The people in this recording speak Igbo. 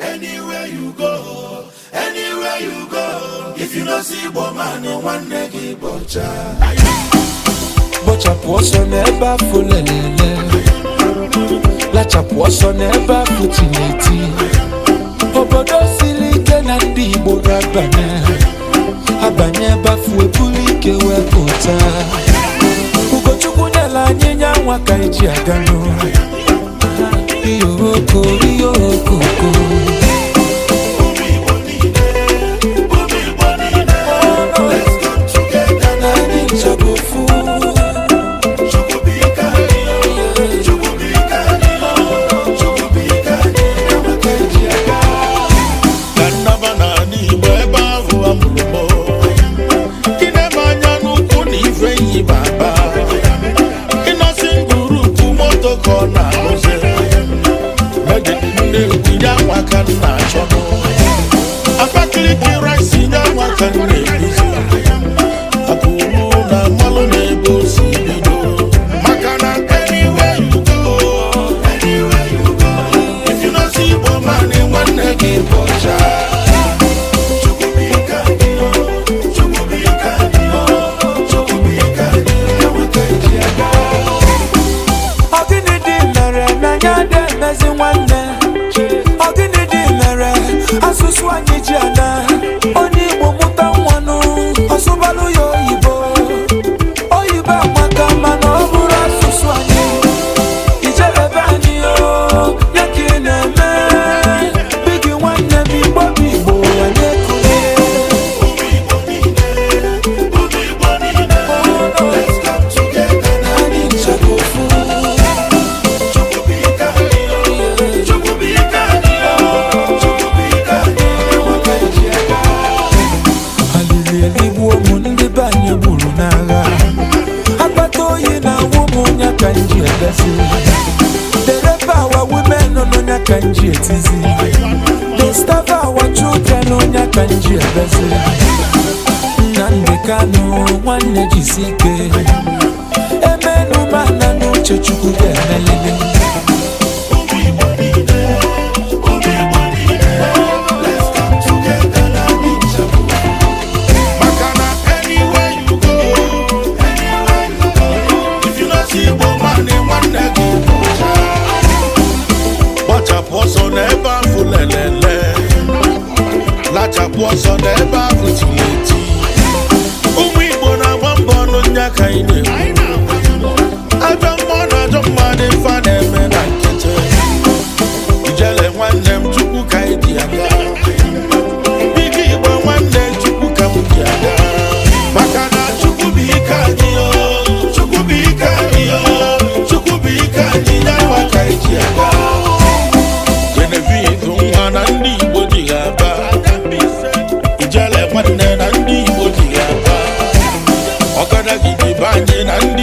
Anywhere you go, anywhere you go, if you no see Igbo man, nwanne gị bọcha. Bọchapụ ọsọ n'ebe afọ lelele, lachapụ ọsọ n'ebe afọ tineti. Obodo siri ike na ndị Igbo ga-abanye abanye ebe afọ ebulu ike wee pụta. Ugochukwu nyela anyị nya nwa ka eji aga n'ụlọ. Iyo oko, iyo okoko. Ụmụ Igbo niile, ụmụ Igbo niile, let's come together. Na anyị ncha bụ ofu. Chukwu bụ ike anyị, Chukwu bụ ike anyị, Chukwu bụ ike anyị, maka eji aga. Ka nnaba n'ala Igbo ebe ahụ amụrụ m. Ị na-eme anya n'ukwu na ife yi baba. Ịnọsị group moto ka ọ na-arụzi. Megide Nnewi ya nwa ka m na-achọ. Abakaliki rice ya nwa ka m na-eguzi. Akụrụ na mmalụ na-ebe o si bido. Maka na anywhere you go, anywhere you go, if you no see Igbo man, nwanne gị bọcha. Chukwu bụ ike anyị, Chukwu bụ ike anyị, Chukwu bụ ike anyị, maka eji aga. Ọ gịnị dị mere na anyị adị emezi nwanne? Ọ gịnị dị mere asụsụ anyị ji ana? Onye Igbo mụta nwanụ, ọsụbalụ ya oyibo. Oyibo amaka, mana ọ bụrụ asụsụ anyị. Ijerebe anyị o, ya ka ị na-eme. Bigi nwanne m, Igbo bụ Igbo, anyị ekulie. Ụmụ Igbo niile, ụmụ Igbo niile, let's come together. Na anyị ncha bụ ofu. Chukwu bụ ike anyị, Chukwu bụ ike anyị, Chukwu bụ ike anyị, maka eji aga. Alili eligbuo m ndị be anyị gburu n'agha. Akpata oyi na-awụ m nya ka m ji ebezi. They rape our women nọ nya ka m ji etizi. They starve our children nya ka m ji ebezi. Nnamdi Kanu, nwanne, jisi ike. Emenu mana n'uche Chukwu ga-emelili. Ụmụ Igbo niile, ụmụ Igbo niile, let's come together na anyị ncha bụ ofu. Maka na anywhere you go, anywhere you go, if you no see Igbo man, nwanne gị bọcha. Gbachapụ ọsọ n'ebe ahụ lelele, lachapụ ọsọ n'ebe ahụ tiri eti. Ụmụ Igbo na-agba mbọ ọnụ nya ka anyị na-ekwu. Ajọ mmụọ na ajọ mmadụ ife a na-eme na nkịtị. Ijele nwanne m, Chukwu ka anyị ji aga. Biko Igbo nwanne, Chukwu ka m ji aga. Maka na Chukwu bụ ike anyị o, Chukwu bụ ike anyị o, Chukwu bụ ike anyị, ya nwa ka anyị ji aga. Genevieve nwa na ndị Igbo ji ya aba. Ijele nwanne na ndị Igbo ji ya aba. Ọgadagidi be anyị na ndị